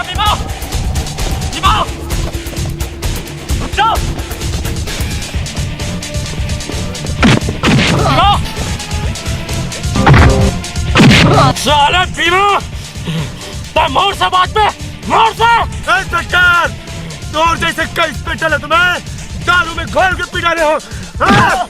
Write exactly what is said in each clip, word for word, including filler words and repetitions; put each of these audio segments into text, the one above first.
भीमा! भीमा! रुक जा! भीमा! साले भीमा! तैं मोर से बात पे, मोर से! ए सरकार, तोर जैसे कई इंस्पेक्टर है तुम्हें दारू में घोल के पिला रहे हो। हाँ?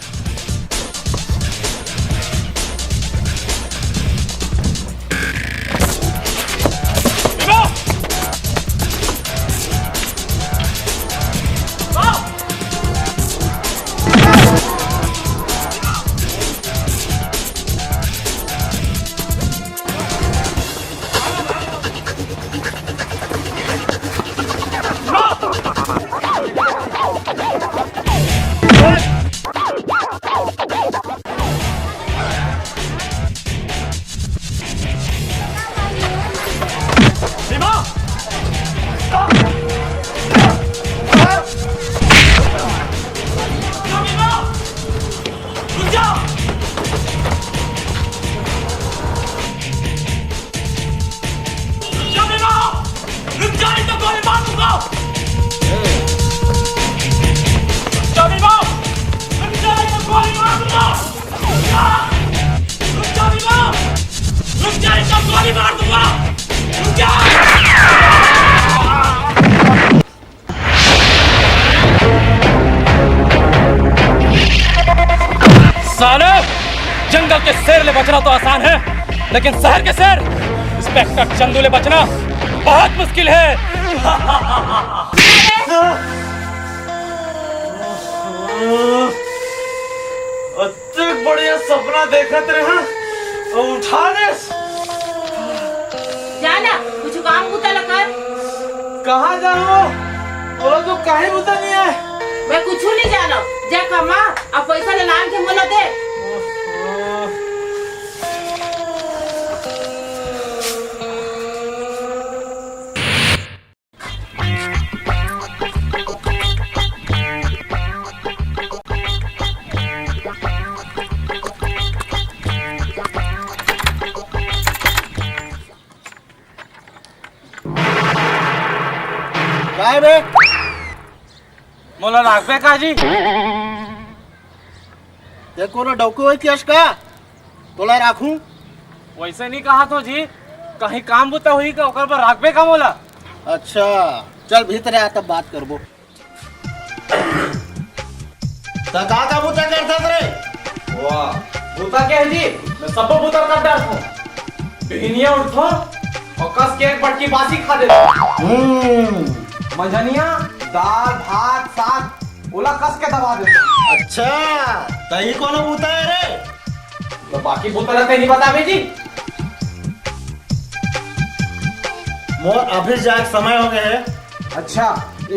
रुक जा, नहीं तो गोली मार दूंगा। रुक जा, नहीं तो, रुक जा, नहीं तो गोली मार दूंगा। रुक जा, रुक जा, नहीं तो, रुक जा, नहीं तो गोली मार दूंगा। रुक जा। साले, जंगल के शेर ले बचना तो आसान है, लेकिन शहर के शेर इंस्पेक्टर चंदू ले बचना बहुत मुश्किल है। अतेक बढ़िया सपना देखत रहे हैं, अउ उठा देस। जा ना, कुछ काम बूता ल कर। कहाँ जाऊँ? बोलो तो कहीं बूता नहीं है। मैं कुछ नहीं जानो, जा कमा, अब पैसा ले लान के मोला दे। काय बे? मोला राखबे का जी? ते कोनो डौकी होई कस का? तोला राखूं? वैसे नहीं कहा तो जी, कहीं काम बुता होई का, ओकर बर राखबे का मोला? अच्छा, चल भीतर आ, तब बात करबो। त का का बुता करथस रे? वाह, बुता के है जी? मैं सबो बुता कर डारथों। बिहनिया उठथों अउ कस के एक बटकी बासी खा देथों। हम्म। मंझनिया दाल, भात, साग, ओला कस के दबा देथों। अच्छा, त ई कोनो बुता है रे? त बाकी बुता रहते नहीं बताबे जी। मोर ऑफिस जाए के समय हो गए है। अच्छा।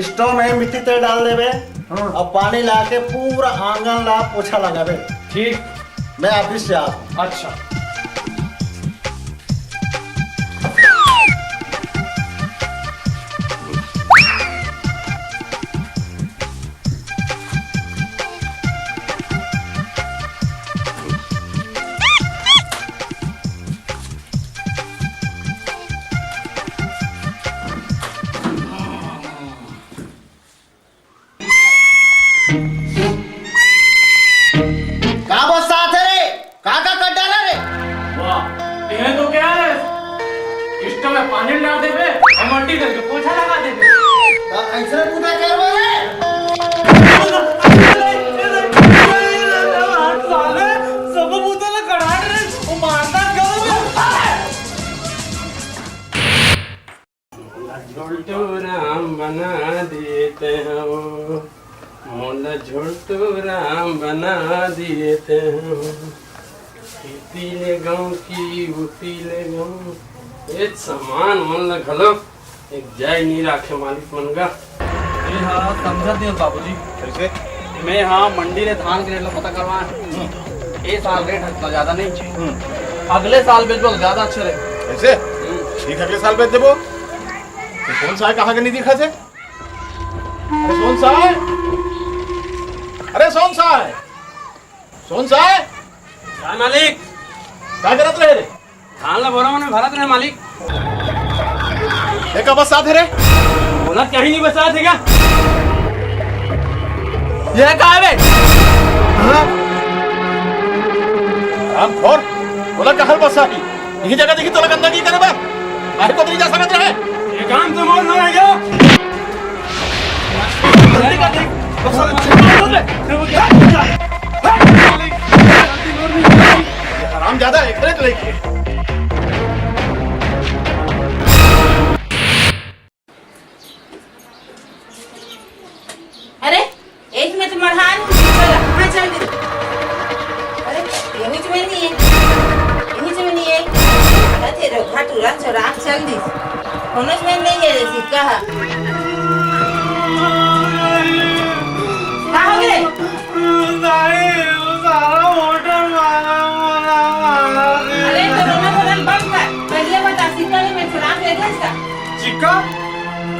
स्टोव में मिट्टी तेल डाल देबे, हाँ। अउ पानी ला के पूरा आंगन ला पोछा लगाबे। ठीक। मैं ऑफिस से आत हूँ। अच्छा। का बस्सात हे रे? का का कर डारे रे? वाह, तें तो कहे रे, स्टोव में पानी डार देबे अउ मट्टी डार के पोछा लगा देबे। त अइसने बुता करबे रे? साले, सब बुता ला करा रे, वो मारता करो। झोलटू राम बना दिए ते हो, मोला झोलटू राम बना दिए ते हो। खेती ले गाँव की उती ले गाँव, ए सामान मन ल घलो एक जाय नहीं राखे मालिक मन गा। ए हा समझत नहीं बाबूजी। कैसे? मैं हा मंडी ले धान के रेट ला पता करवाए। ए साल रेट ह ज्यादा नहीं। हम्म। अगले साल बेचबो ज्यादा अच्छा रहे। कैसे? हम्म। ठीक, अगले साल बेच देबो। तो सोन साय कहाँ के नहीं दिखा थे? अरे सोन साय, अरे सोन साय, सोन साय। हाँ मालिक। का करत रहे रे? धान ला बोरा मन में भरत रहे मालिक। ये का बरसात हे रे? बोला कहीं नहीं बरसात हे का? ये का हे बे? हाँ? हरामखोर, बोला का हर बरसात ही। यही जगह देखी तोला गंदगी करे बर। बाहर को नहीं जा सकत रहे। ये काम तो मोर ना हे का? हरामजादा, एकरे तो लेके। अरे, एक में तो मरहान हूँ, चल, हाँ, चल दे। अरे, यही तो में नहीं है, यही तो में नहीं है। अरे, तेरे घर टूरा चोरा चल दी। कोनो में नहीं है रे सिक्का हा। का हो गे? नहीं, वो सारा होटल वाला, वाला, वाला। अरे, तो रोना धोना बंद कर। पहले बता, सिक्का ले मैं चुरा के दे इसका। चिक्का?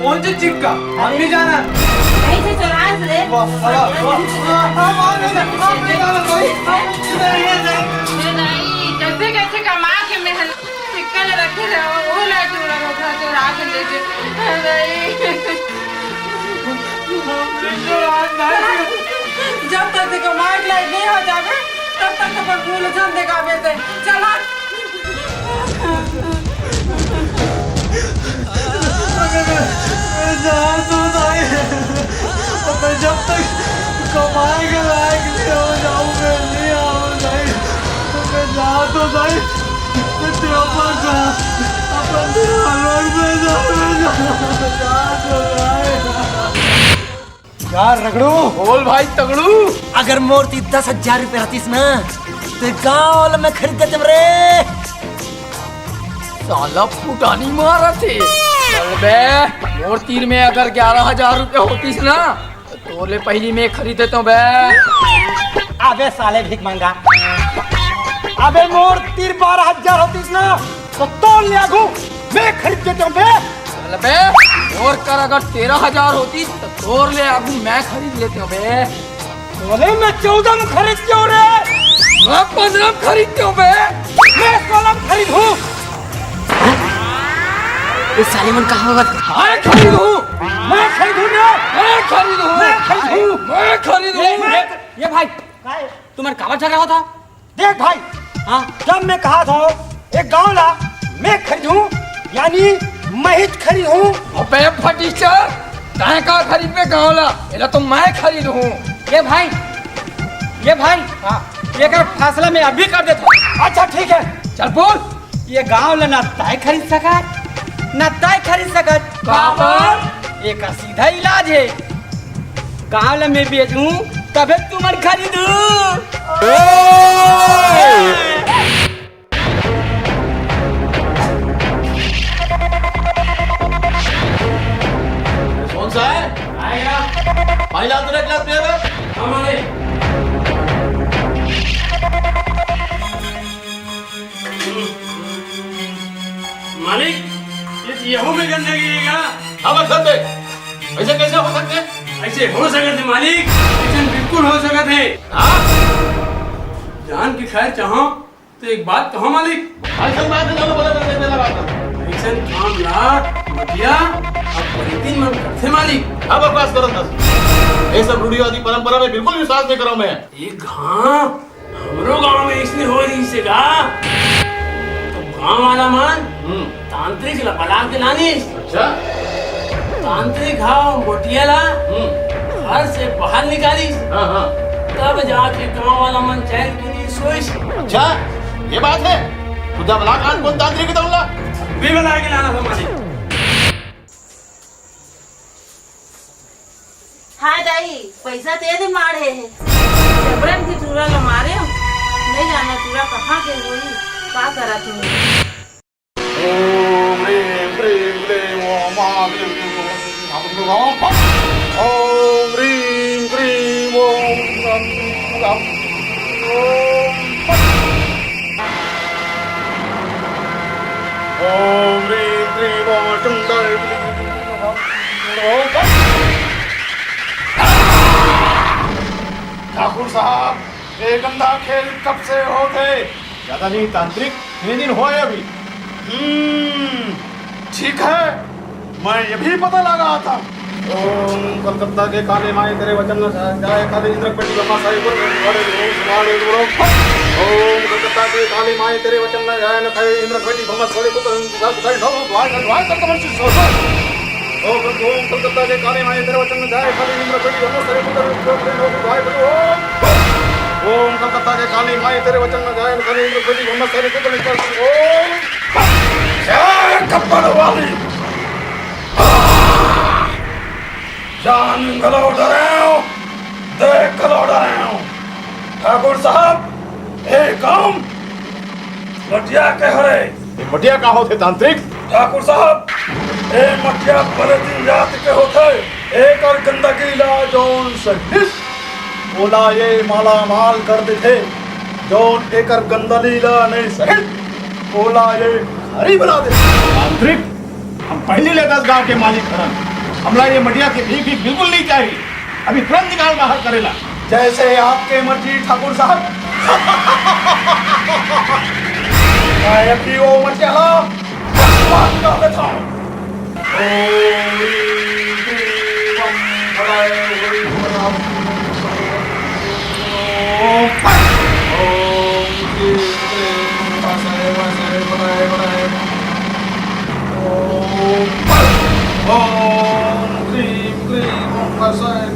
कौन से चिक्का? हम नहीं जाना। नहीं से चुरा ले। वाह, वाह, वाह। हाँ, हाँ, हाँ, नहीं, नहीं, हाँ, नहीं जाना, भाई। हाँ, नहीं, नहीं, नहीं। अरे नहीं, कैसे, कैसे कमा के मेहनत सिक्का ल रखे रहे हो, वो ला चोरा, चोरा, चोरा के ले गए। अरे। जब तक देखो माइक लाइट नहीं हो जावे, तब तक तो पर भूल झन देखावे से। चला। मैं जा तो नहीं। मैं जब तक कमाए के लायक नहीं हो जाऊँ, मैं नहीं आऊँ नहीं। मैं जा तो नहीं। मैं तेरा पास जा। अपन तेरा रोड पे जा, मैं जा, जा तो नहीं। यार रगड़ू। बोल भाई तगड़ू। अगर मोर ती दस हजार रुपये रहतीस ना, तो गांव वाला मैं खरीद देते रे। साला फुटानी मारा थे। चल बे, मोर तीर में अगर ग्यारह हजार रुपये होतीस ना, तो तोले पहली मैं खरीद देता हूँ बे। अबे साले भीख मंगा, अबे मोर तीर बारह हजार होतीस ना, तो तोले आगू मैं खरीद देता हूँ बे। अबे, मोर कर अगर तेरह हजार होतीस, तो तोर ले आगू मैं खरीद लेते हूँ बे। तोले मैं चौदह में खरीद क्यों रे? मैं पन्द्रह में खरीद क्यों बे? मैं सोलह में खरीद हूँ। ये साले मन कहाँ होगा? मैं खरीद हूँ। मैं खरीद हूँ ना। मैं खरीद हूँ। मैं खरीद हूँ। मैं खरीद हूँ। ये, ये, ये भाई, तुम्हारे काबर झगड़ा होता? देख भाई, हाँ। जब मैं कहा था एक गांव ला मैं खरीदूं, यानी मैं ही खरीदूं। अबे फटीचर, तैं का खरीदबे गांव ला? एला तो मैं खरीदूं। ये भाई, ये भाई, हाँ। ये कर फैसला मैं अभी कर देता हूँ। अच्छा ठीक है। चल बोल। ये गांव ला ना तैं खरीद सकत, ना तैं खरीद सकत। काबर? एकर सीधा इलाज हे, गांव ला मैं बेचूं, तभे तुमन खरीदू। कौन सा है? आएगा। पानी ला तो एक गिलास पिएगा। हाँ, मालिक। मालिक, ये, यहू में गंदगी हे का? अब रख दे। ऐसे कैसे हो सकते हैं? ऐसे हो सकत हे मालिक, ऐसे बिल्कुल हो सकत हे। हाँ? जान के खैर चाहो तो एक बात कहो मालिक। ऐसन बात हे, चलो बोले, बोले, बोले, बोले, बात करो। ऐसन काम ला मोटिया अउ पलितिन मन करथे मालिक। अब बकवास करो बस। ये सब रूढ़िवादी परंपरा में बिल्कुल विश्वास नहीं करो मैं। एक घां हमरो गांव में इसने हो रही से गा, तो गांव वाला मन हम्म। तांत्रिक ला बला के लानिस। अच्छा। तांत्रिक हा मोटिया ला हम्म। घर से बाहर निकालिस। हाँ, हाँ। तब जाके गांव वाला मन चैन की नींद सोइस। अच्छा, ये बात है। तू जा बला के लान कोन तांत्रिक हे तउन ला? मैं बला के लाना था मालिक। हाँ दाई, पैसा दे दे माढ़े हे। जबरन के टूरा ला मारे हो। नहीं जाना टूरा कहाँ के होई, का करत होई। ओम ह्रीं क्लीं क्लीं ओम मां क्लीं क्लीं ओम फट्। ओम ह्रीं क्लीं क्लीं ओम फट्। ओम फट्। ओम ह्रीं क्लीं ओम टुंडल क्लीं ओम फट्। ठाकुर साहब, ये गंदा खेल कब से होथे? ज्यादा नहीं तांत्रिक, इतने दिन होए अभी। हम्म, ठीक है, मैं ये भी पता लगा था। ओम कलकत्ता के काली माई तेरे वचन न जाए, जाए काली इंद्र बेटी ब्रह्मा सारी पुत्र बड़े लोग, बड़े लोग। ओम कलकत्ता के काली माई तेरे वचन न जाए, न खाए इंद्र बेटी ब्रह्मा सारी पुत्र बड़े लोग, बड़े लोग। ओम कलकत्ता के काली माई तेरे वचन न जाए, काली इंद्र बेटी ब्रह्मा सारी पुत्र बड़े लोग, बड़े लोग। ओम कलकत्ता के काली माई तेरे वचन न जाए, न खाए इंद्र बेटी ब्रह्मा सारी पुत्र बड़े लोग। ओम जय खप्पड़ वाली। जान घलो डरेंव, देख घलो डरेंव। ठाकुर साहब, ए काम मटिया के हरे। ए मटिया का होथे तांत्रिक? ठाकुर साहब, ए मटिया बने दिन रात के होथे। एकर गंदगी ला जौन सहित ओला ये मालामाल कर देथे, जौन एकर गंदगी ला नइ सहित ओला ये भिखारी बना देथे। तांत्रिक, हम पहली ले दस गांव के मालिक हरन, हमला ये मटिया के भीख भीख बिल्कुल नहीं चाहिए। अभी तुरंत निकाल बाहर करेला। जैसे आपके मर्जी ठाकुर साहब। मैं अभी वो मटिया ला बाहर निकाल देता हूँ। ओम ह्रीं क्लीं बम फटाय ह्रीं फटाय। ओम फट। ओम क्लीं क्लीं बम फटाय फटाय फटाय। ओम फट। ओम क्लीं क्लीं बम फटाय।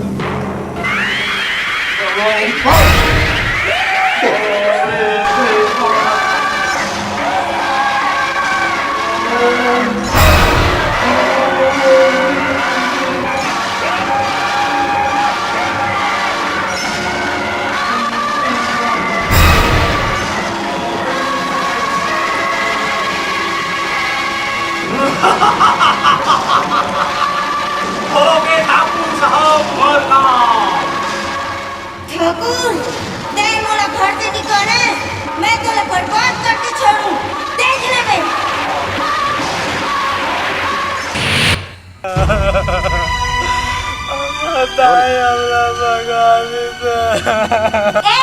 हो गे ठाकुर साहब, मोर काम। ठाकुर, तैं मोला घर से निकाले, मैं तोला बर्बाद करके छोड़ूं, देख लेबे। दाई हमला भगा दीस। ए!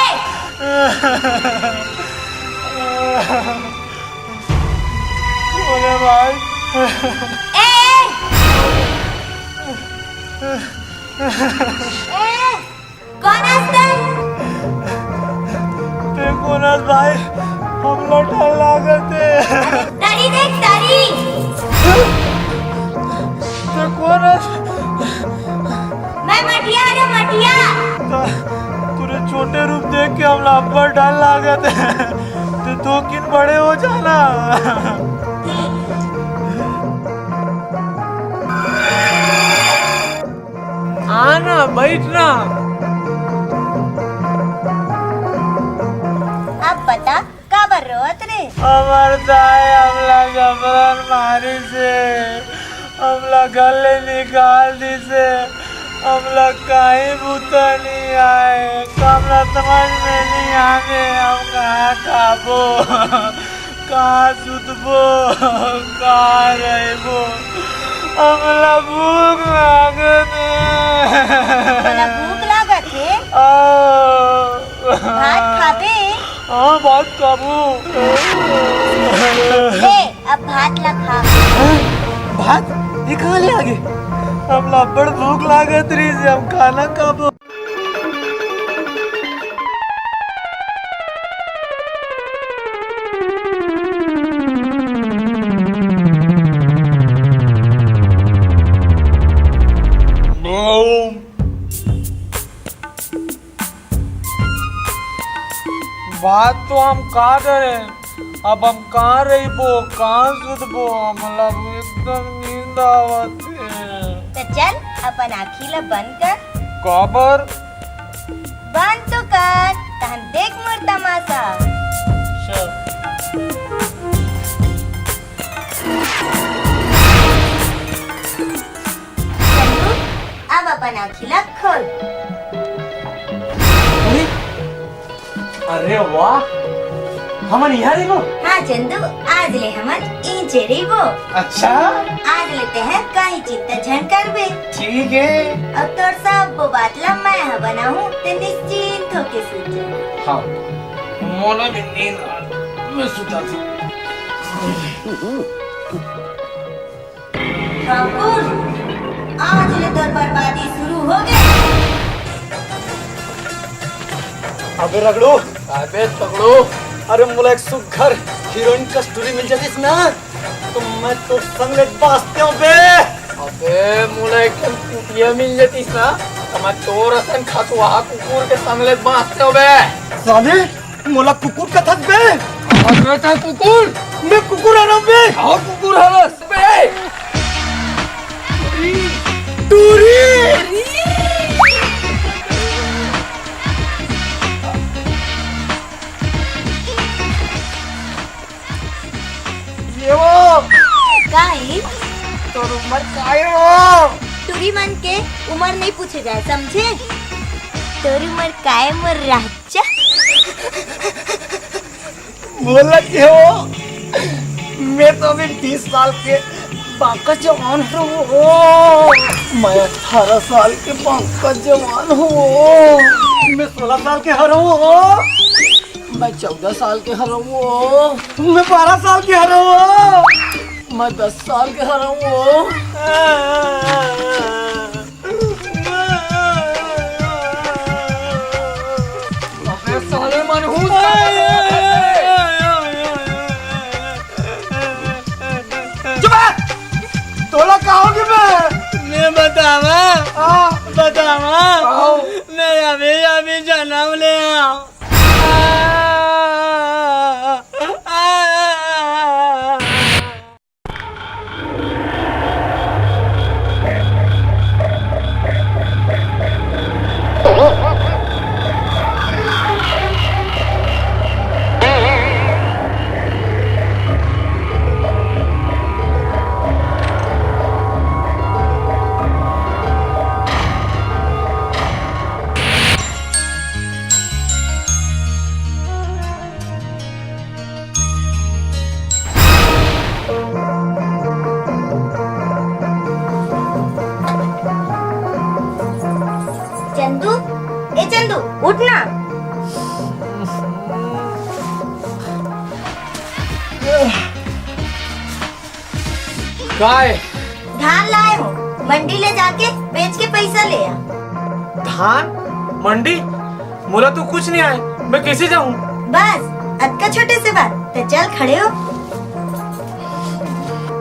बोले भाई। ए! ए! कोन अस तैं? तैं कोन अस भाई? हमला डर लागत हे। तारी देख, तारी। तैं कोन अस? मैं मटिया, अरे मटिया। त-, तोरे छोटे रूप देख के हमला अब्बड़ डर लागत हे। तैं दो किन बड़े हो जाना। आना, बैठना। अब बता, काबर रोवत रे? हमर दाई हमला जबरन मारिस हे, हमला घर ले निकाल दिस हे, हमला काहीं बूता नइ आय, हमला समझ में नइ आवे, हम कहाँ खाबो? कहाँ सुतबो, कहाँ रहिबो? हमला भूख लागत हे। तोला भूख लागत हे? आ। भात खाबे? हाँ, भात खाबो। ले, अब भात ला खा। हाँ? भात? ये कहाँ ले आगे? हमला अब्बड़ भूख लागत रहिस हे, हम खाना खाबो। बात तो हम का डरेन, अब हम कहाँ रहिबो, कहाँ सुतबो, हमला एकदम नींद आवत हे। त चल, अपन आँखी ला बंद कर। काबर? बंद तो कर, तहन देख मोर तमाशा। चल। चंदू, अब अपन आँखी ला खोल। अरे, अरे वाह, हमन इहाँ रहिबो? हाँ चंदू, आज ले हमन इहिंचे रहिबो। अच्छा? आज ले तेंह कहीं चिंता झन करबे। ठीक हे। अब तोर सब बात ला मैं ह बनाहूँ, ते निश्चिंत होके सुत जा। हाँ, मोला भी नींद आ, मैं सुता था। ठाकुर, अबे रगड़ू। अबे तगड़ू। अरे मोला एक सुग्घर हीरोइन कस टूरी मिल जातिस ना, त मैं तोर संग ले बांचतेंव बे। अबे मोला एक ठन कुतिया मिल जातिस ना, त मैं तोर असन खतवाहा कुकुर के संग ले बांचतेंव बे। साले, मोला कुकुर कथस बे? अबे तैं कुकुर? मैं कुकुर हरंव बे। अउ कुकुर हरस बे। टूरी। ये वो। का ए? तोर उमर का ए वो? टूरी मन के उमर नइ पूछे जाय, समझे? तोर उमर का ए मोर राजा? बोला के हो, मैं तो अभी बीस साल के बांका जवान हरंव। मैं अठारह साल के बांका जवान हरंव। मैं सोलह साल के हरंव। मैं चौदह साल के हरंव। मैं बारह साल के हरंव। मैं दस साल के हरंव। अबे साले मनहूस। चुप है। तोला का होगे बे? मैं बतावा। हाँ। बतावा। आओ। मैं अभी, अभी जनम ले हंव। चंदू, ए चंदू, उठ ना। काय? धान लाए हंव, मंडी ले जाके बेच के पैसा ले आ। धान? मंडी? मोला तो कुछ नइ आय, मैं कइसे जाहूं? बस, अतका छोटे से बात। त चल, खड़े हो।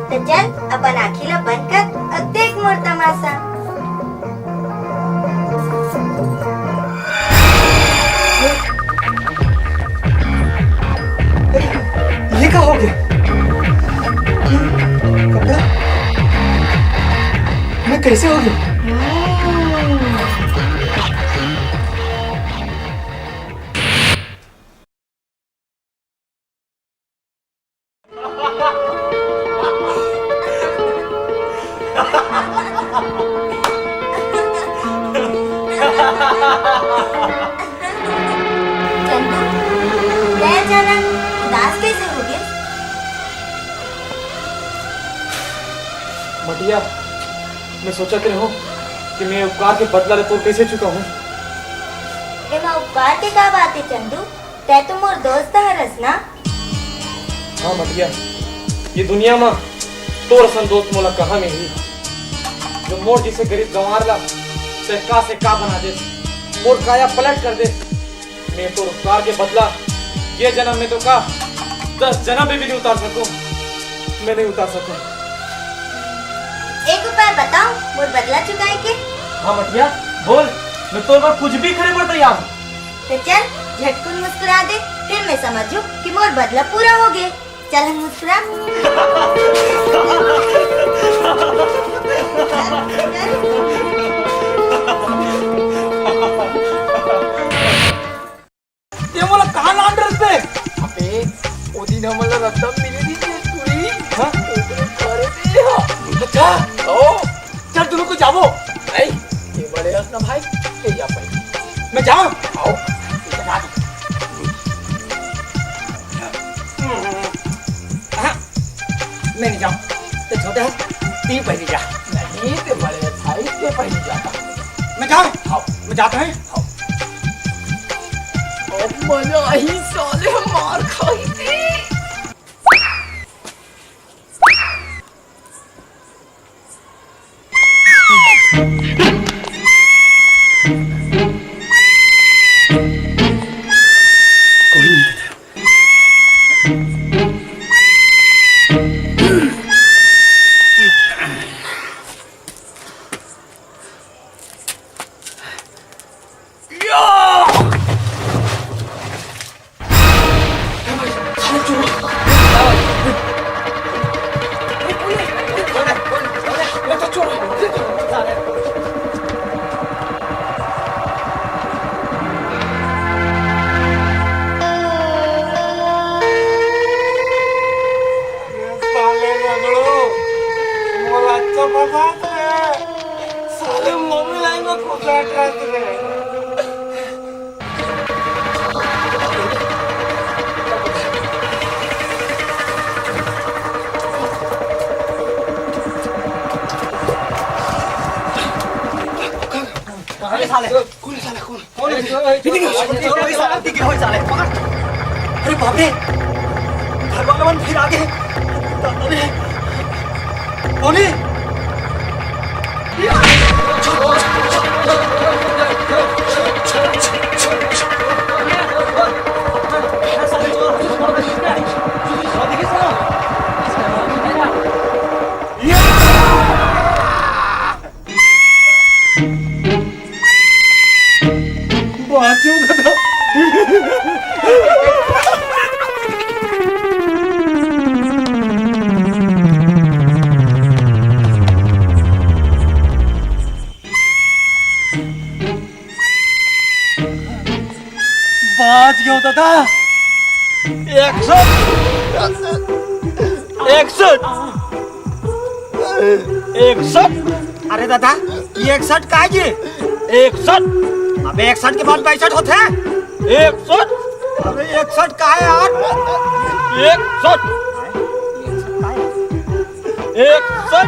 त चल, अपन आँखी ला बंद कर अउ देख मोर तमाशा। ये का होगे? कपड़ा? मैं कइसे होगे? चंदू, तैं अचानक उदास कइसे होगे? मटिया, मैं सोचत रहेंव कि मैं उपकार के बदला ला तोर कइसे चुकाहूं। एमा उपकार के का बात हे चंदू? तैं तो मोर दोस्त हरस ना? हां मटिया, ये दुनिया म तोर असन दोस्त मोला कहां मिलही, जो मोर जइसे गरीब गंवार ला तैं का से का बना देस, मोर काया पलट कर देस। मैं तोर उपकार के बदला ये जनम में तो का, दस जनम में भी नइ उतार सकंव, मैं नइ उतार सकंव। एक उपाय बताओ मोर बदला चुकाए के। हां मटिया, बोल, मैं तोर बर कुछ भी करे बर तैयार हंव। त चल, झटकुन मुस्कुरा दे, फिर मैं समझहूं कि मोर बदला पूरा होगे। चल, हम मुस्कुरा। ये मोला कहां लान डरस बे? अबे, ओ दिन हमन ला रद्दा मिले रिहिस टूरी। हां? ओकरे घरे से हा। अच्छा। ओ। चल, दुनों तो जाबो। नहीं, ये बड़े हस ना भाई, ये जा भाई। मैं जांव? आओ। हां, मैं नइ जांव। तैं छोटे हस, तैं पहली जा। नहीं, तैं बड़े हस भाई, तैं पहली जा। मैं जांव? आओ। मैं जात हंव। आओ। अब मजा आही साले, मार खाही। अरे साले, कौन है साला, कौन? कौन है? ये देखिए, ये देखिए, ये साला दिख रहा है, साले, पकड़। अरे बाप रे, घर वाला मन फिर आ गए। अरे, कौन है? बाजू का तो बाज गयो दादा। एक सौ, एक सौ, एक सौ। अरे दादा, ये एक सठ का है जी? एक सठ। अबे एक सठ के बाद पैंसठ होते हैं। एक सौ। अबे एक सठ का है यार? एक सौ। एक सौ।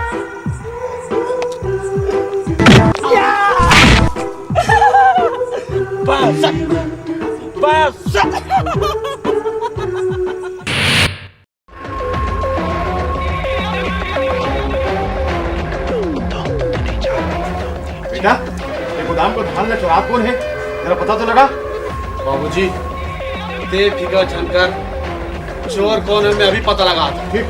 पैंसठ। पैंसठ। बेटा, ये गोदाम को धान ला चोरात कौन है? जरा पता तो लगा। बाबूजी, ते फिकर झन कर, चोर कौन है, मैं अभी पता लगा। ठीक।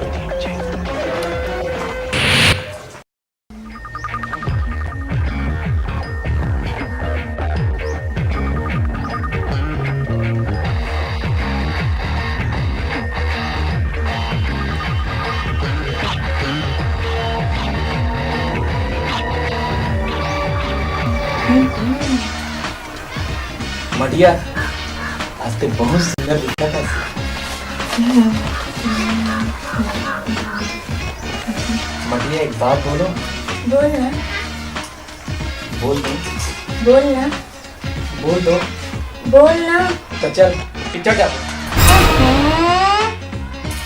मटिया, आज ते बहुत सुंदर दिखत हस। मटिया, एक बात बोलो। बोल ना। बोल दो। बोल ना। बोल दो। बोल ना। तो चल, पिक्चर जा। हम्म,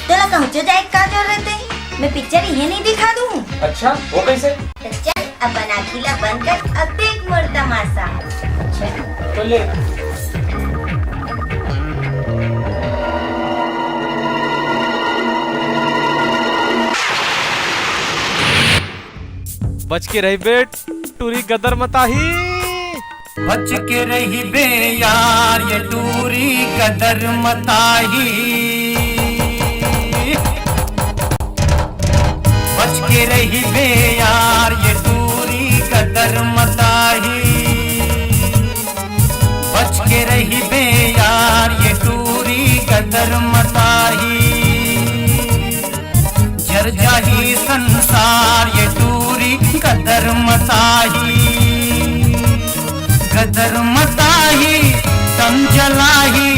तोला कहूँचो जाए का जरूरत है? मैं पिक्चर इहे नहीं दिखा दूँ। अच्छा, वो कैसे? तो चल, अपन आँखी ला बंद कर, अब देख मोर तमाशा। अच्छा, तो ले। बच के रहिबे, टूरी गदर मताही। बच के रहिबे यार, ये टूरी गदर मताही। बच के रहिबे यार, ये टूरी गदर मताही। बच के रहिबे यार, ये टूरी गदर मताही। जर जाही संसार, ये टूरी गदर मताही। गदर मताही, तन जलाही,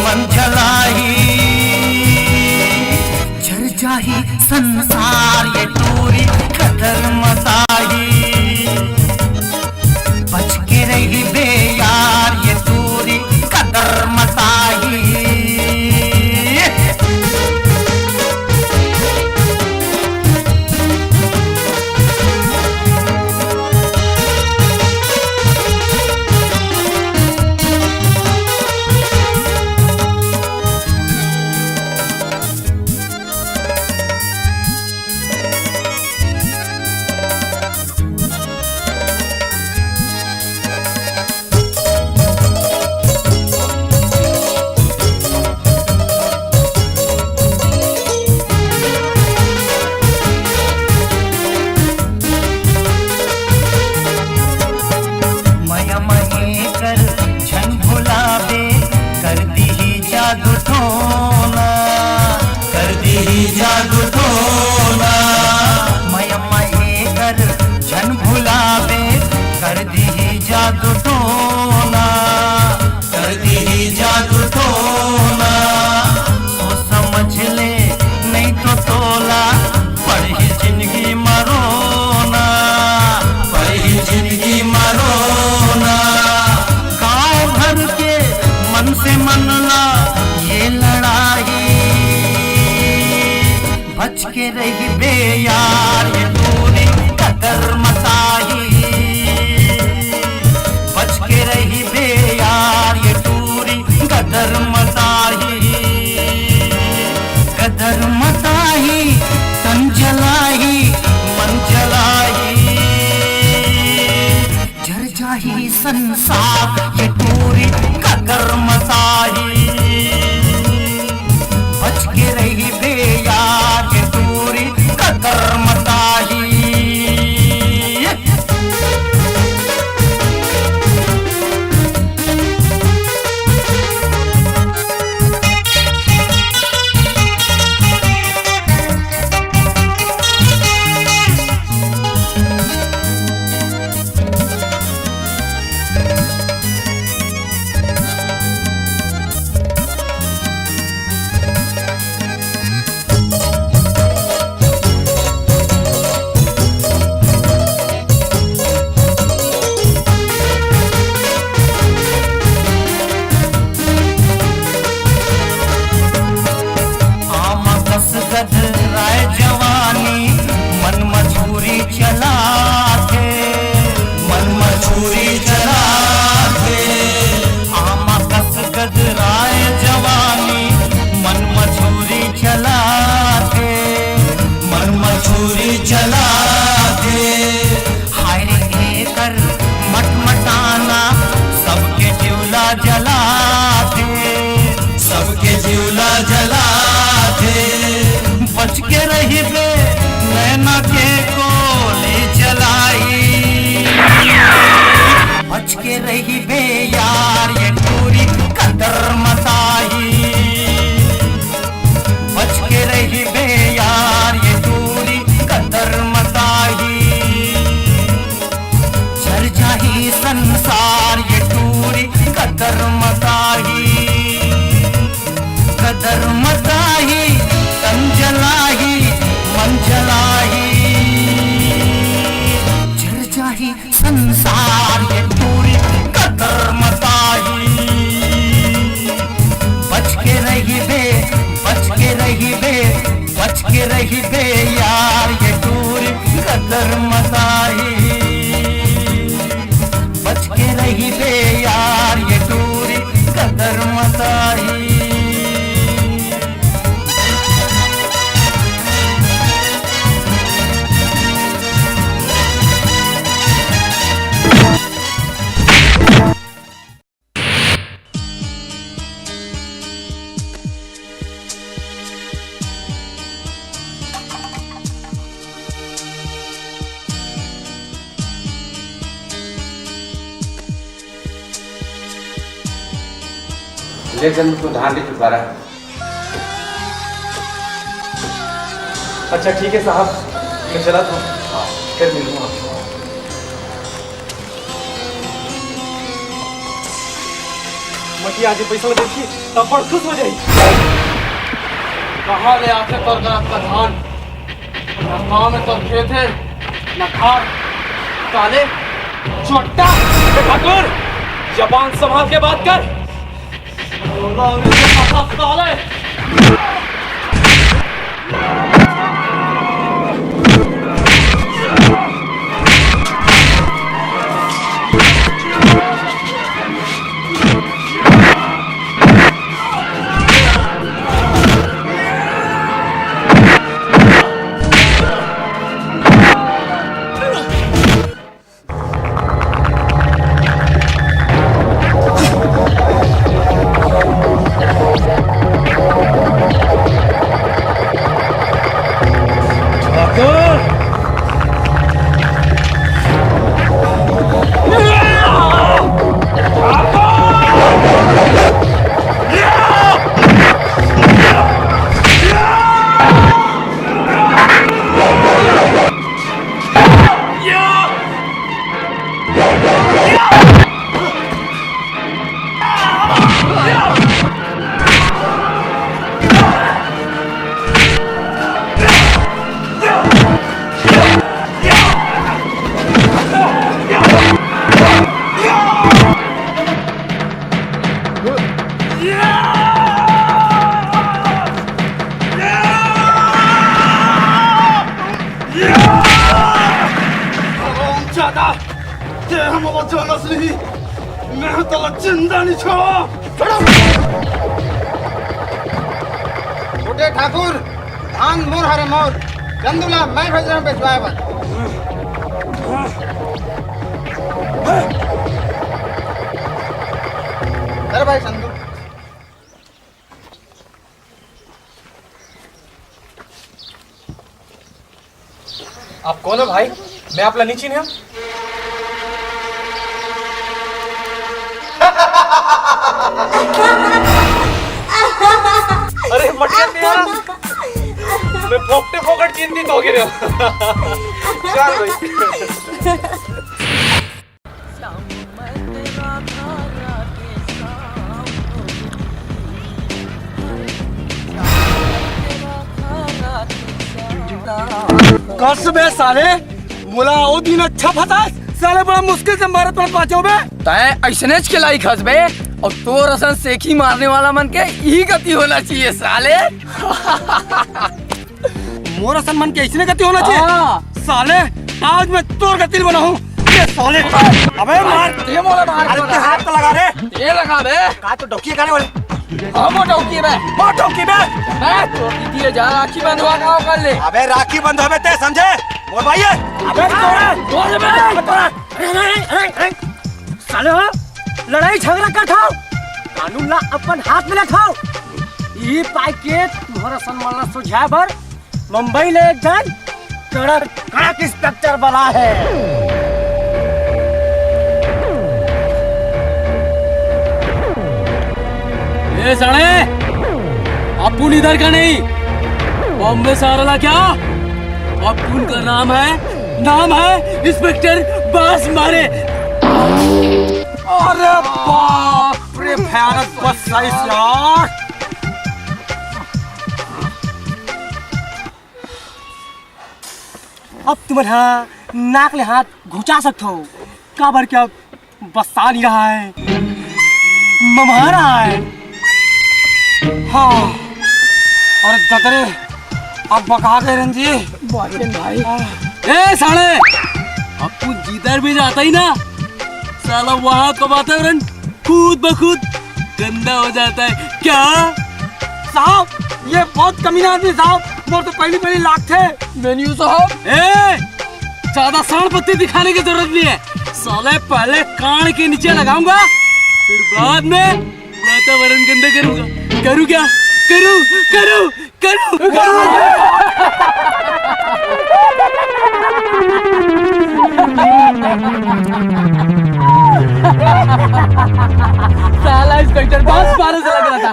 मन जलाही। जर जाही संसार, ये टूरी गदर मताही। बच के रहिबे यार, ये टूरी गदर मताही। मया महे कर झन भुलाबे, कर दिही जादू टोना, कर दिही जादू टोना। मया महे कर झन भुलाबे, कर दिही जादू टोना, कर दिही जादू टोना। सोच समझ ले, नहीं तो तोला पड़ही जिंदगी म रोना, पड़ही जिंदगी म रोना। साथ ये टूरी कदर मताही, बच के रहिबे यार ये टूरी कदर मताही। आमा कस गदराय जवानी, मन म छुरी चलाथे, मन म छुरी चलाथे। आमा कस गदराय जवानी, मन म छुरी चलाथे, मन म छुरी चलाथे। हाय रे एकर मटमटाना, सबके जिउला जलाथे, सबके जिउला जलाथे। बच के रहिबे, नैना के गोली चलाई। बच के रहिबे यार, ये टूरी कदर मताही। बच के रहिबे यार, ये टूरी कदर मताही। जर जाही संसार, ये टूरी कदर मताही। कदर मताही, तन जलाही, मन जलाही। जर जाही संसार, ये टूरी कदर मताही। बच के रहिबे, बच के रहिबे, बच के रहिबे यार, ये टूरी कदर मताही। बच के रहिबे यार, ये टूरी कदर मताही। ले चल, तू धान ले चुका रहा। अच्छा, ठीक है साहब, मैं चला था, फिर मिलूंगा। मटिया आज पैसा ल देखी, तब बड़ खुश हो जाई। कहाँ ले आथे तोर गरत का धान? न गाँव में तोर खेत है, न खार। काले चोट्टा। ए ठाकुर, जबान संभाल के बात कर। हरामजादा, ते हमला जानस नहीं, मैं तला जिंदा नहीं छोड़ा। छोटे ठाकुर, धान मोर हरे मोर, चंदू ला मैं भेज रहा हूँ बेचवाए बर। कौन हो भाई? मैं आपला नहीं चिन्हे। अरे मटिया तेरा, मैं फोकटे फोकट चिंतित हो गया। चल भाई। कस बे साले, मोला ओ दिन अच्छा फंसास, साले बड़ा मुश्किल से मारत मारत बाँचों बे। तैं अइसनेच के लाइक हस बे, अउ तोर असन सेखी मारने वाला मन के इही गति होना चाहिए साले। मोर असन मन के अइसने गति होना चाहिए। हाँ। साले, आज मैं तोर गति बनाहूँ। ये साले, अबे मार। ये मोला मार अरे, के ते बता। हाथ तो लगा रे। ये लगा बे। का तो डौकी है, का रे बोले? हम वो डौकी बे। वो डौकी बे। मैं तो दीदी जा राखी बंधवा का कर ले। अबे राखी बंधवाबे ते समझे? मोर भाई है। अबे तोरा। बोल बे। तोरा। साले हो, लड़ाई झगड़ा करत हव, कानून ला अपन हाथ में लेत हव। ये पाई के तुम्हारा सम्मान ला सुझाए बर मुंबई ले एक जन कड़क कड़क इंस्पेक्टर बला है। ए साले, अपुन इधर का नहीं, बॉम्बे से आ रहा क्या? अपुन का नाम है, नाम है इंस्पेक्टर बास मारे। अरे बाप रे, भयानक बस साइज यार। अब तुमन हा नाक ले हाथ घुचा सकथो, काबर के अब बस्सा नहीं रहा है, मम्हा रहा है। हाँ, अरे ददरे, अब बका गए रंजी। बाजन भाई। ए साले, अपुन जिधर भी जाता ही ना, साला वहाँ का वातावरण खुद ब खुद गंदा हो जाता है क्या? साहब, ये बहुत कमीना आदमी साहब, मोर तो पहली पहली लागथे। मेन्यू साहब। ए, ज्यादा सांड़ पत्ती दिखाने की जरूरत नहीं है। साले पहले कान के नीचे लगाऊंगा, फिर बाद में वातावरण गंदा करूंगा। करूँ क्या? करूँ, करूँ, करूँ, करूँ। साला इंस्पेक्टर बहुत मारे से लग रहा था।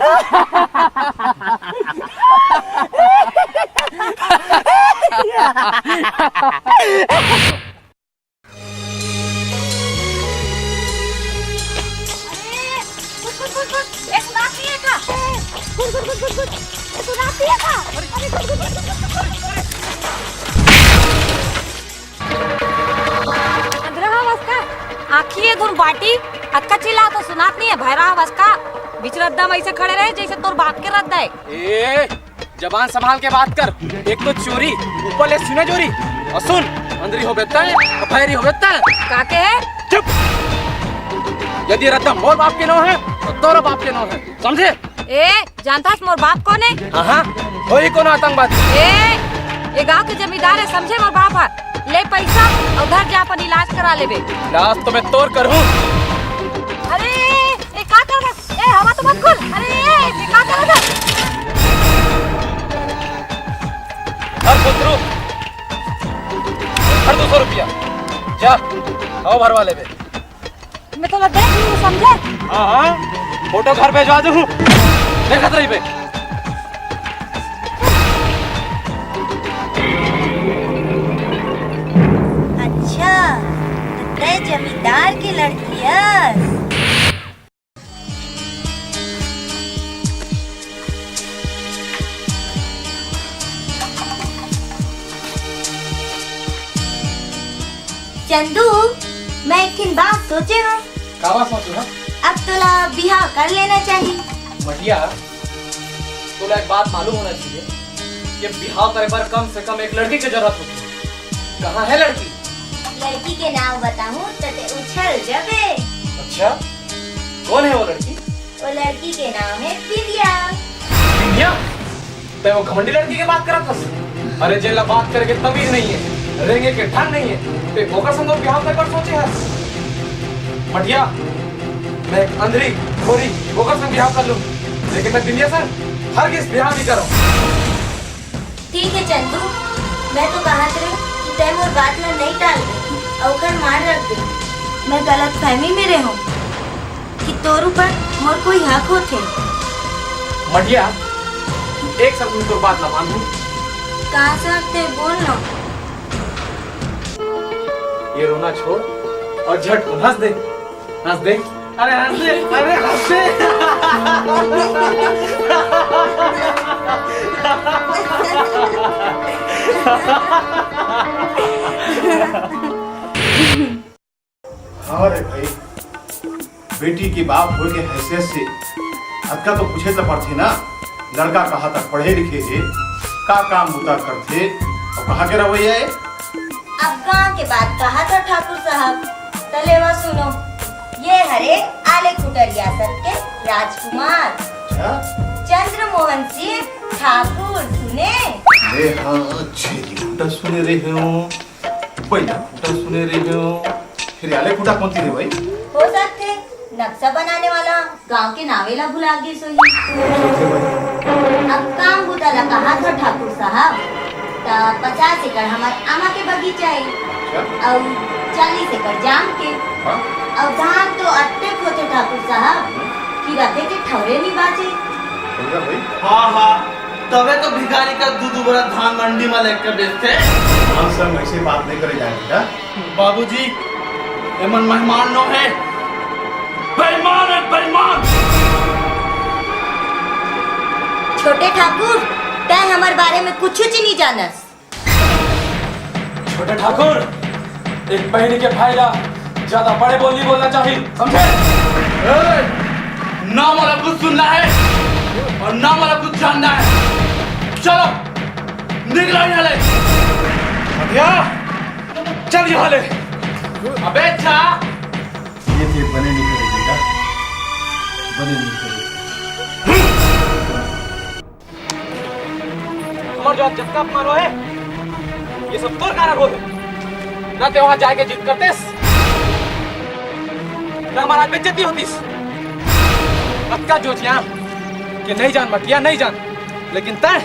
अरे, गुड, गुड, गुड, गुड। ए, सुनात नहीं है का? गुड, गुड, गुड, गुड, गुड। ए, सुनात नहीं है का? अरे, गुड, गुड, गुड, गुड, गुड। अंधरा हवस का? आँखी ए धुन बाटी, अतका चिल्ला तो सुनात नहीं है, भैरा हवस का? बीच रद्दा में ऐसे खड़े रहे, जैसे तोर बाप के रद्दा है। ए, जबान संभाल के बात कर। एक तो चोरी, ऊपर ले सुना चोरी। अउ सुन, अंदरी होबे तैं, अउ भैरी होबे तैं। का के है? चुप। यदि रद्दा मोर बाप के नाव है, तो तोरो बाप के नाव है, समझे? ए, जानथस मोर बाप कोन है? हाँ, हाँ, वही कोनो आतंकवादी। ए, ये गांव के जमींदार है, समझे मोर बाप है। ले पैसा अउ घर जा अपन इलाज करा लेबे। इलाज तो मैं तोर करहूँ। अरे, ए, का कर ए, हवा तो मत खोल। अरे, ए, ये का करत है? हर पुत्रू, हर दो सौ रुपया। जा, हवा भरवा लेबे। मैं तो देख लूँ, समझे? हाँ, हाँ, फोटो घर भेजवा दूँ। देखत रहिबे। अच्छा, तो तैं जमींदार के लड़की हस। चंदू, मैं एक ठिन बात सोचे हूँ। का बात सोचे हस? अब तोला बिहाव कर लेना चाहिए। मटिया, तोला एक बात मालूम होना चाहिए कि बिहाव करे बर कम से कम एक लड़की के जरूरत होथे। कहाँ है लड़की? लड़की के नाम बताहूँ त तैं उछल जबे। अच्छा, कौन है वो लड़की? वो लड़की के नाम है बिंदिया। बिंदिया? तैं वो घमंडी लड़की के बात करत हस? अरे जेला बात करे के तमीज नहीं है, रेंगे के ढंग नहीं है, तैं ओकर संग बिहाव करे बर सोचे हस? मटिया, मैं एक अंधरी, घोरी, ओकर संग बिहाव कर लूँ, लेकिन मैं बिंदिया संग हरगिज बिहाव नहीं करूँ। ठीक है चंदू, मैं तो कहत रहे कि तैं मोर बात ला नइ टाल दे, अउ ओकर मान रख दे। मैं गलतफहमी में रेहेंव कि तोर ऊपर मोर कोई हक होथे। मटिया, एक शब्द में तोर बात ला मानहूं। का सर, तैं बोल ना। ये रोना छोड़ अउ झट कून हंस दे। हंस दे। अरे हंस दे, अरे हंस दे। हाँ रे भाई, बेटी के बाप होय के हैसियत से अतका तो पूछे तो पड़थे ना, लड़का कहाँ तक पढ़े लिखे हे, का काम बुता करथे अउ कहाँ के रहवइया हे? अब गांव के बात कहा था ठाकुर साहब, त लेवा सुनो, ये हरे आले खुटा रियासत के राजकुमार अच्छा? चंद्रमोहन सिंह ठाकुर, सुने? ले हाँ, छेरी खुटा सुने रेहेंव, बइला खुटा सुने रेहेंव, फेर आले खुटा कोन ती रे भाई? हो सकथे, नक्शा बनाने वाला गांव के नावे ला भुला गिस होही। अब काम बुता ला कहा था ठाकुर साहब, त पचास एकड़ हमर आमा के बगीचा हे, अच्छा। अउ चालीस एकड़ जाम के, हाँ। अउ धान तो अट्टे होथे ठाकुर साहब, कि रखे के ठौरे नी बाचे। हाँ, हाँ, तभे तो भिखारी का दू दू बोरा धान मंडी में लेके बेचथे। हाँ सर, वैसे बात नहीं करे जाए बेटा। बाबूजी, एमन मेहमान नो हे, बेईमान हे, बेईमान। छोटे ठाकुर, तैं हमर बारे में कुछू ची नी जानस। छोटे ठाकुर, एक बहिनी के भाई ला ज्यादा बड़े बोल नहीं बोलना चाहिए, समझे? ए, ना मोला कुछ सुनना है और ना मोला कुछ जानना है। चलो, निकलो यहाँ ले। हटिया। चल यहाँ ले। अबे जा। ये थे बने नहीं करे बेटा, बने नहीं करे। हमर जो आज जतका अपमान होए, ये सब तोर कारण होए। ना ते वहां जाके जिद करतेस, ना हमारा बेइज्जती होतीस। अतका जो जिया के नहीं जान मटिया, नहीं जान। लेकिन तय,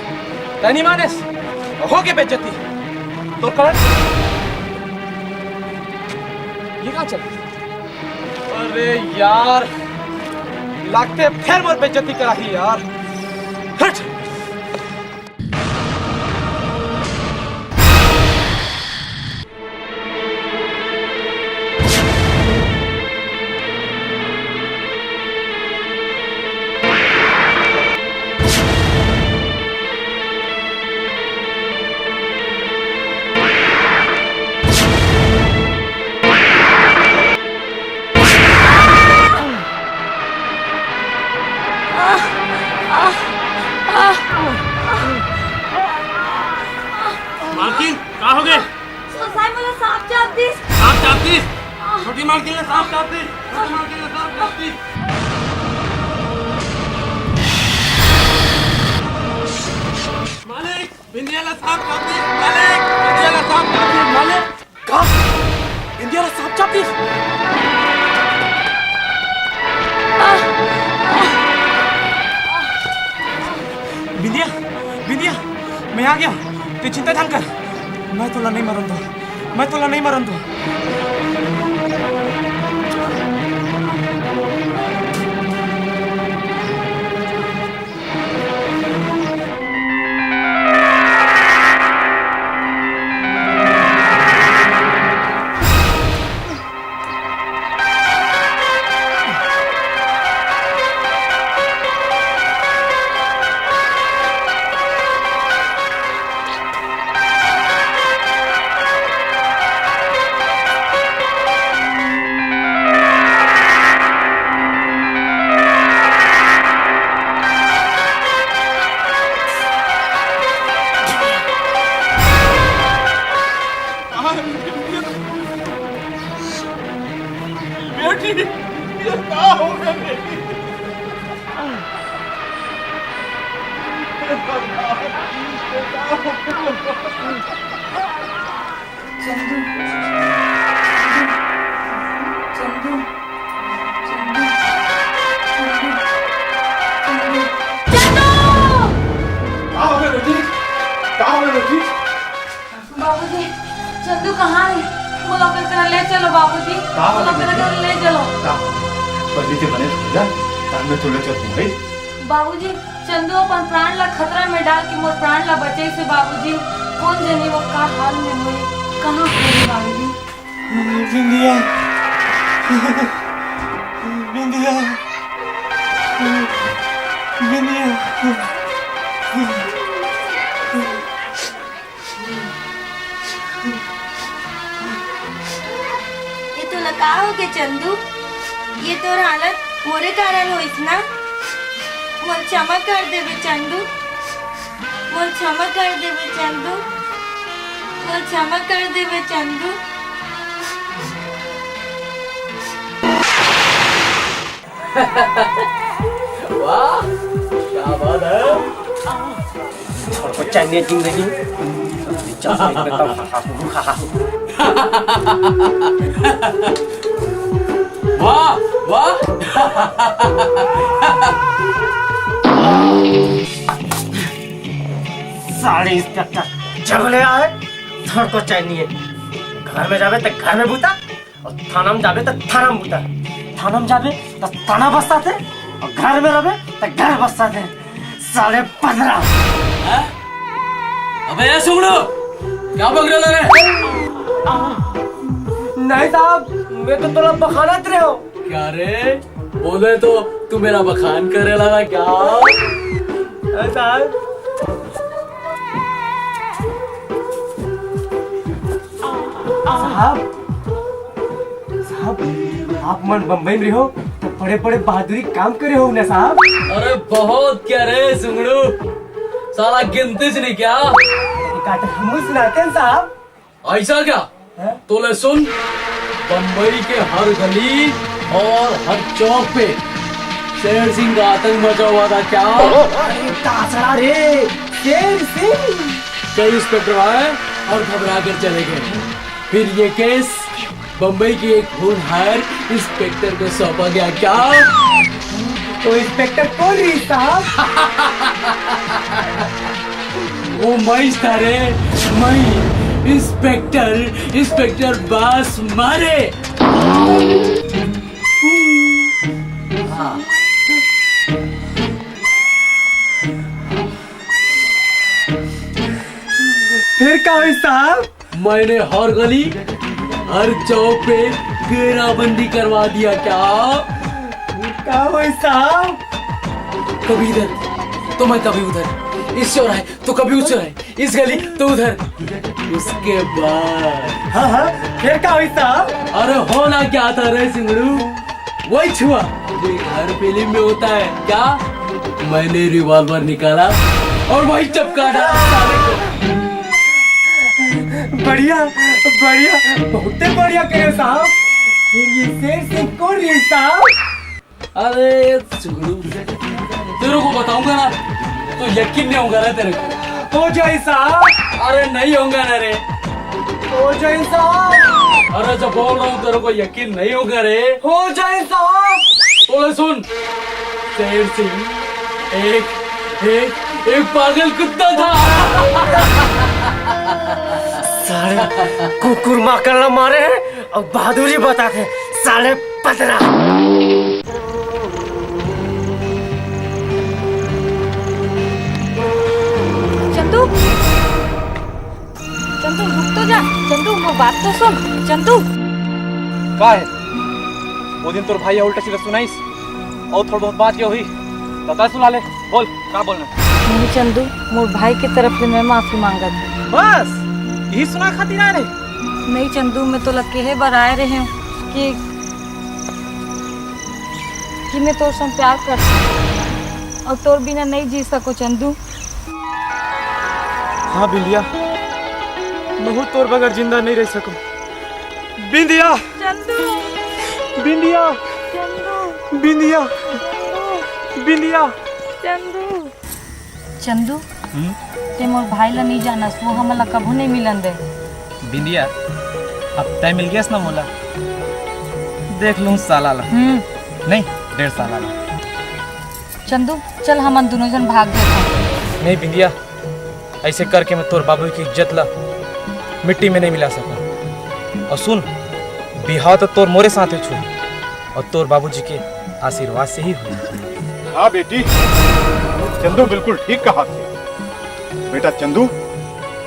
तय नहीं मानेस। और हो के बेइज्जती। तो कर। ये कहाँ चल? अरे यार, लागथे फेर मोर बेइज्जती कराही यार। हट। मालकिन, का हो गए? सोसाई मोला सांप चाप दिस। सांप चाप दिस? छोटी मालकिन ने सांप चाप दिस। छोटी मालकिन ने सांप चाप दिस। मालिक, बिंदिया ला सांप चाप दिस। मालिक, बिंदिया ला सांप चाप दिस। मालिक। का? बिंदिया ला सांप चाप दिस? बिंदिया, बिंदिया, मैं आ गया। तू चिंता झन कर। मैं तोला नहीं मरन दूं। मैं तोला नहीं मरन दूं। बेटी, ये का हो गया बेटी? चंदू, चंदू, चंदू, चंदू, चंदू। का हो गया बेटी? का हो गया बेटी? बाबूजी, चल ले चलो बाबूजी, का बाबूजी? मेरे घर ले चलो। का? पहले के बने तो जा, बाद में तो ले चल भाई। बाबूजी, चंदू अपन प्राण ला खतरा में डाल के मोर प्राण ला बचाइसे बाबूजी। कोन जनी वो का हाल में होई, कहाँ होई बाबूजी? बिंदिया, बिंदिया, बिंदिया। ये तोला का होगे चंदू? ये तोर हालत मोरे कारण होइस ना? मोर क्षमा कर देबे चंदू, मोर क्षमा कर देबे चंदू, मोर क्षमा कर देबे चंदू। वाह, क्या बात है। छोड़ को चाहिए जिंदगी। वाह, वाह। साले इंस्पेक्टर जब ले आए, छोड़ को चाहिए। घर में जावे तो घर में बूता, अउ थाना म जाबे त थाना म बूता। थाना म जाबे त थाना बस्साथे, अउ घर में रहबे त घर बस्साथे। साले पदरा। हैं? अबे ए सुगड़ू, क्या बक रहा रे? नहीं साहब, मैं तो तोला बखानत रहे हो। क्या रे? बोले तो तू मेरा बखान करे लगा क्या? अरे साहब। साहब, साहब, आप मन बम्बई में रहो तो बड़े-बड़े बहादुरी काम करे हो ना साहब? अरे बहुत क्या रे सुंगड़ू, साला गिनती से नहीं क्या? एक आध हमू सुनाते हैं साहब। ऐसा क्या? हैं? तो ले सुन, बम्बई के हर गली और हर चौक पे शेर सिंह का आतंक मचा हुआ था क्या? अरे कासड़ा रे, शेर सिंह। कई इंस्पेक्टर आए और घबरा कर चले गए। फिर ये केस बम्बई के एक होनहार इंस्पेक्टर को सौंपा गया क्या? तो इंस्पेक्टर कौन रही साहब? वो मैं था रे, मैं, इंस्पेक्टर, इंस्पेक्टर बास मारे। हाँ। फिर का हुई साहब? मैंने हर गली, हर चौक पे घेराबंदी करवा दिया क्या? का हुई साहब? कभी इधर तो मैं कभी उधर, इस चौराहे तो कभी उस चौराहे, इस गली तो उधर। उसके बाद हाँ, हाँ, फिर का हुई साहब? अरे होना क्या था रे सिंगड़ू, वही छुआ जो हर फिल्म में होता है क्या? मैंने रिवॉल्वर निकाला और वही चपका डाला साले को। बढ़िया, बढ़िया, बहुते बढ़िया करे साहब। ये शेर सिंह कौन रही साहब? अरे सुगड़ू, तेरे को बताऊंगा ना तो यकीन नहीं होगा ना तेरे को। हो जाए साहब। अरे नहीं होगा ना रे। हो जाए साहब। अरे जब बोल रहा हूँ तेरे को यकीन नहीं होगा रे। हो जाए साहब। तो ले सुन, शेर सिंह एक, एक, एक पागल कुत्ता था। साले कुकुर माकड़ ला मारे हैं और बहादुरी बताते हैं, साले पतरा। चंदू, चंदू, रुक तो जा। चंदू, वो बात तो सुन। चंदू। का है? वो दिन तोर भाई उल्टा सीधा सुनाइस और थोड़ा बहुत बात ये हुई, तो का सुना ले? बोल, का बोलना? नहीं चंदू, मोर भाई के तरफ ले मैं माफी मांगत हूँ। बस यही सुना खातिर आए रहे? नहीं चंदू, मैं तोला कहे बर आए रहे हूँ कि, कि मैं तोर संग प्यार कर और तोर बिना नहीं जी सको चंदू। हाँ बिंदिया, महू तोर बगैर जिंदा नहीं रह सको। बिंदिया। चंदू। बिंदिया। चंदू। बिंदिया। चंदू। बिंदिया। चंदू। चंदू, हम्म? ते मोर भाई ला नहीं जानस, वो हमन ला कभू नहीं मिलन दे। बिंदिया, अब तय मिल गयस ना मोला, देख लूँ साला ला। हम्म। नहीं, डेढ़ साला ला। चंदू, चल हमन दोनों जन भाग जाथन। नहीं बिंदिया, ऐसे करके मैं तोर बाबू की इज्जत ला मिट्टी में नहीं मिला सकूं। और सुन, बिहाव तो तोर मोरे साथ होही अउ तोर बाबूजी के आशीर्वाद से ही होही। हाँ बेटी, चंदू बिल्कुल ठीक कहथे। बेटा चंदू,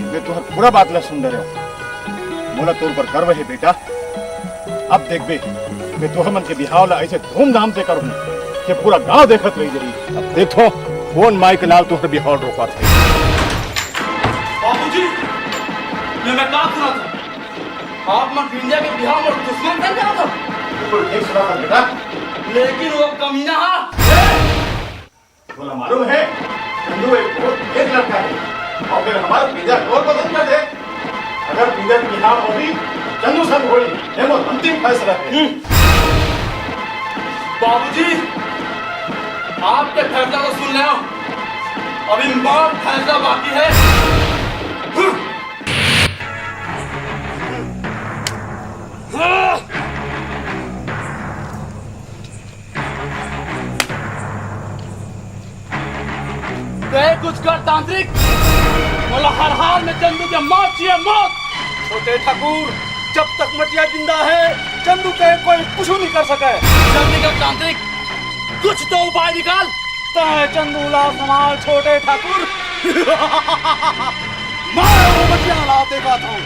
मैं तुंहर पूरा बात ला सुन डरेंव। मोला तोर ऊपर गर्व हे बेटा। अब देखबे, मैं तुंहर मन के बिहाव ला अइसे धूमधाम से करहूँ कि पूरा गांव देखत रहि जाही। अब देखथों, कोन माई के लाल तुंहर बिहाव रोकथे। बाबूजी, ये मैं का सुनथों? आप मन बिंदिया के बिहाव मोर दुश्मन से करथव? बिल्कुल ठीक सुनथस बेटा। लेकिन वो कमीना हा। तोला मालूम हे, चंदू एक बहुत तेज लड़का हे, अउ अगर हमर बिंदिया तोर पसंद कर दे, अगर बिंदिया के बिहाव होही, चंदू संग होही, ये मोर अंतिम फैसला हे। हम्म। बाबूजी, आपके फैसला तो सुन लेंव, अभी मोर फैसला बाकी हे। हम्म। तैं कुछ कर तांत्रिक, मोला हर हाल में चंदू के मौत चाहिए, मौत। छोटे ठाकुर, जब तक मटिया जिंदा हे, चंदू के कोई कुछ नहीं कर सके। जल्दी कर तांत्रिक, कुछ तो उपाय निकाल। तैं चंदू ला संभाल छोटे ठाकुर। मैं वो मटिया ला देखथों।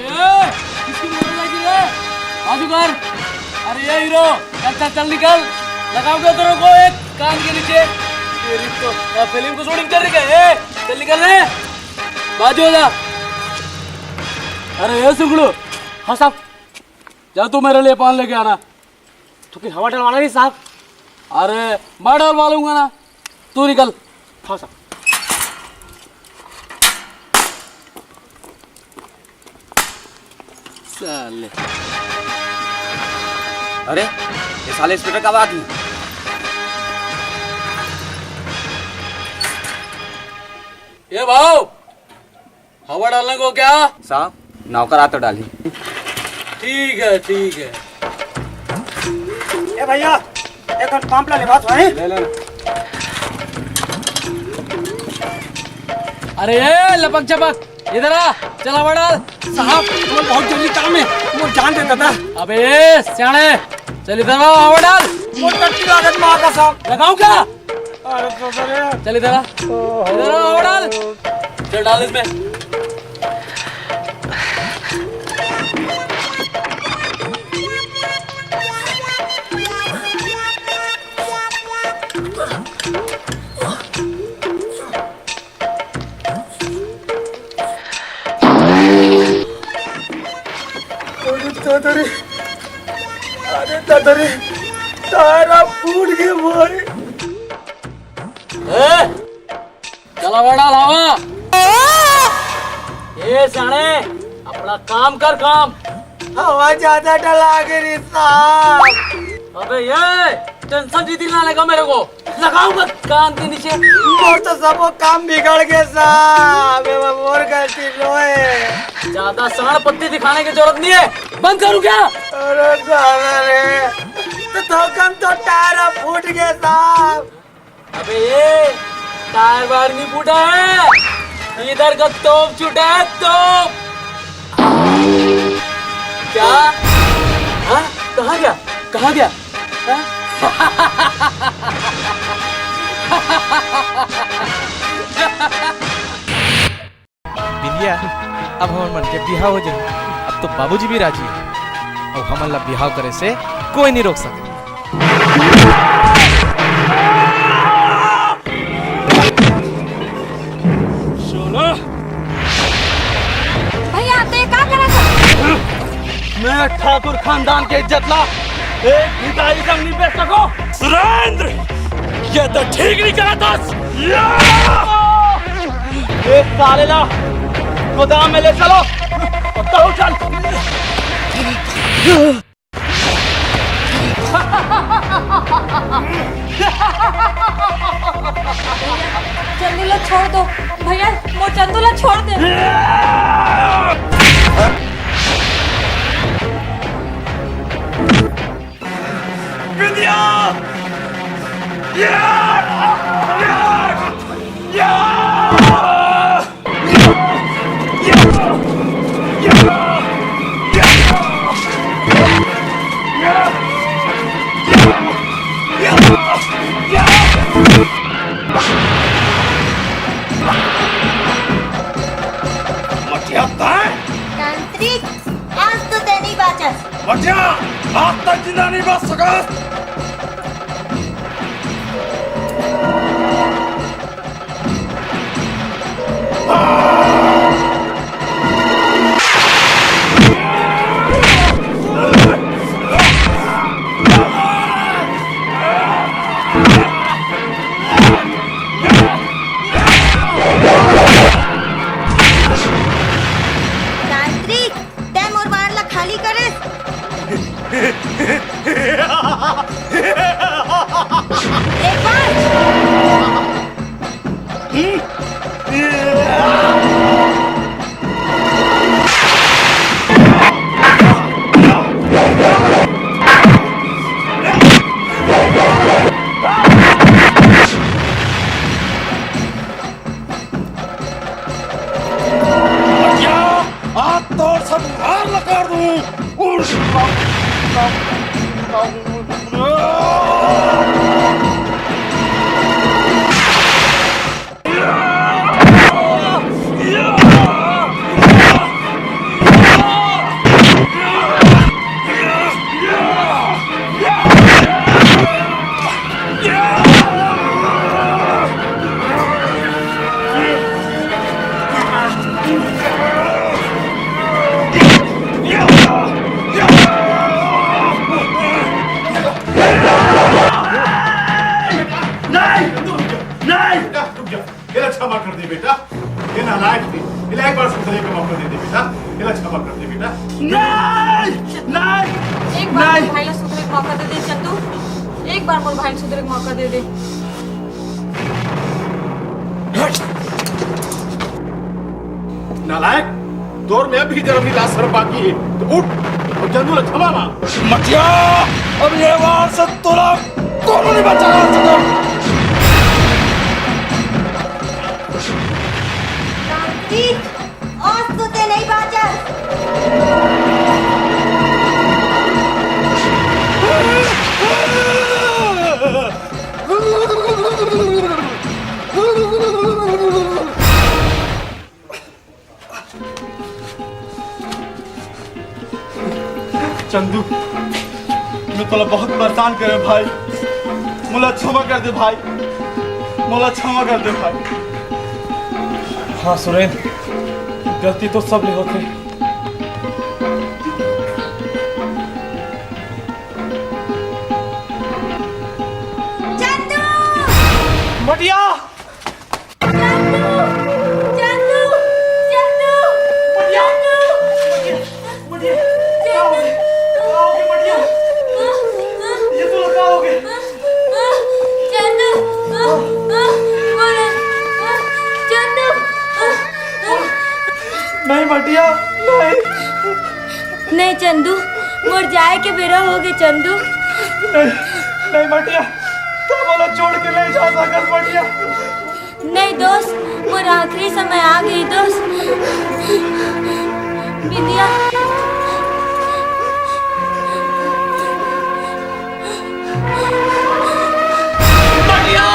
अरे, किसकी मोटर लगी रे? बाजू कर। अरे ये हीरो, चल, चल, चल निकल। लगाओगे तेरे को एक कान के नीचे। तेरी तो, या फिल्म को शूटिंग कर रही है? ए, चल निकल रे। बाजू हो जा। अरे ये सुगड़ू, हाँ साहब, जा तू मेरे लिए पान लेके आना। तो फिर हवा डलवाना नहीं साहब? अरे मैं डलवा लूंगा ना, तू निकल। हाँ साहब। साले। अरे, ये साले इंस्पेक्टर कब आथे? ये भाव, हवा डालने को क्या? साहब, नौकर आ तो डाली। ठीक है, ठीक है। ए भैया, एक ठन पंप ला लेवा तो है। ले, ले, ले। अरे ए लपक झपक, इधर आ, चल हवा डाल। साहब, मोर बहुत जरूरी काम हे, मोर जान दे दादा। अबे सियाणे, चल इधर आ, हवा डाल। मोर टट्टी लागत माँ का साहब। लगाऊं क्या? अरे दादा रे। चल इधर आ, इधर आ, हवा डाल। चल डाल इसमें। अरे दादा रे, अरे दादा रे, तारा फूट के मारे। ए, चला बड़ा लावा। ए साले, अपना काम कर काम। हवा ज्यादा डला के रे साहब। अबे ये टेंशन जी दिलाने का मेरे को। लगाऊंगा कान के नीचे। मोर तो सबो काम बिगड़ गए साहब, ये मोर गलती नोहे। ज्यादा साण पत्ती दिखाने की जरूरत नहीं है, बंद करूं क्या? अरे दादा रे, तो थोकन तो टायर फूट गए साहब। अबे ये टायर वायर नहीं फूटा है, इधर का तोप छूटा है, तोप। क्या? हाँ? कहाँ गया? कहाँ गया? हाँ? बिंदिया, अब हमर मन के बिहाव हो जाही। अब तो बाबूजी भी राजी हे। अब हमन ला बिहाव करे से कोई नहीं रोक सके। भैया, तो ये का करत हस? मैं ठाकुर खानदान के इज्जत ला एक भिखारी संग नहीं बेच सको। सुरेंद्र, ये तो ठीक नहीं करा था। ये साले ला गोदाम में ले चलो। तो चल। चंदू ला छोड़ दो भैया, मोर चंदू ला छोड़ दे। विद्या। तांत्रिक, आज तो तें नइ बाचस। मटिया, आज तक जिंदा नइ बाच सकस। तांत्रिक, तें मोर बाण ला खाली करेस। एक बार। आज तोर सब उधार ला कर दूं। नहीं, नहीं। एला क्षमा कर दे बेटा, ये नालायक थी। एला एक बार सुधरे का मौका दे दे बेटा, एला क्षमा कर दे बेटा। नहीं, नहीं, एक बार मोर भाई ला सुधरे के मौका दे दे चंदू, एक बार मोर भाई ला सुधरे के मौका दे दे। नालायक, तोर में अभी जन्म लीला शर्म बाकी हे, तो उठ अउ चंदू ला क्षमा मांग। मटिया, अब ये वार से तोला कोनो नइ बचा सकय। रामजी, आज तो तें नइ बाचस। चंदू, मैं तोला बहुत परेशान करे भाई, मोला क्षमा कर दे भाई, मोला क्षमा कर दे भाई। हाँ सुरेंद्र, गलती तो सब ले होथे। चंदू! मटिया! चंदू! चंदू! चंदू! मटिया! चंदू! मटिया! मटिया! का हो गया? का हो गया मटिया? ये तो का हो गया? चंदू! चंदू! नहीं मटिया, नहीं। नहीं चंदू, मोर जाए के बेरा हो गे चंदू। नहीं, नहीं मटिया, तैं मोला छोड़ के नहीं जा सकस मटिया। नहीं दोस्त, मोर आखिरी समय आ गे दोस्त। बिंदिया। मटिया!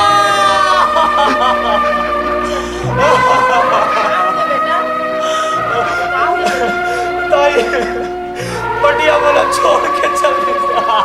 ताई, मटिया मोला छोड़ के चल दिया।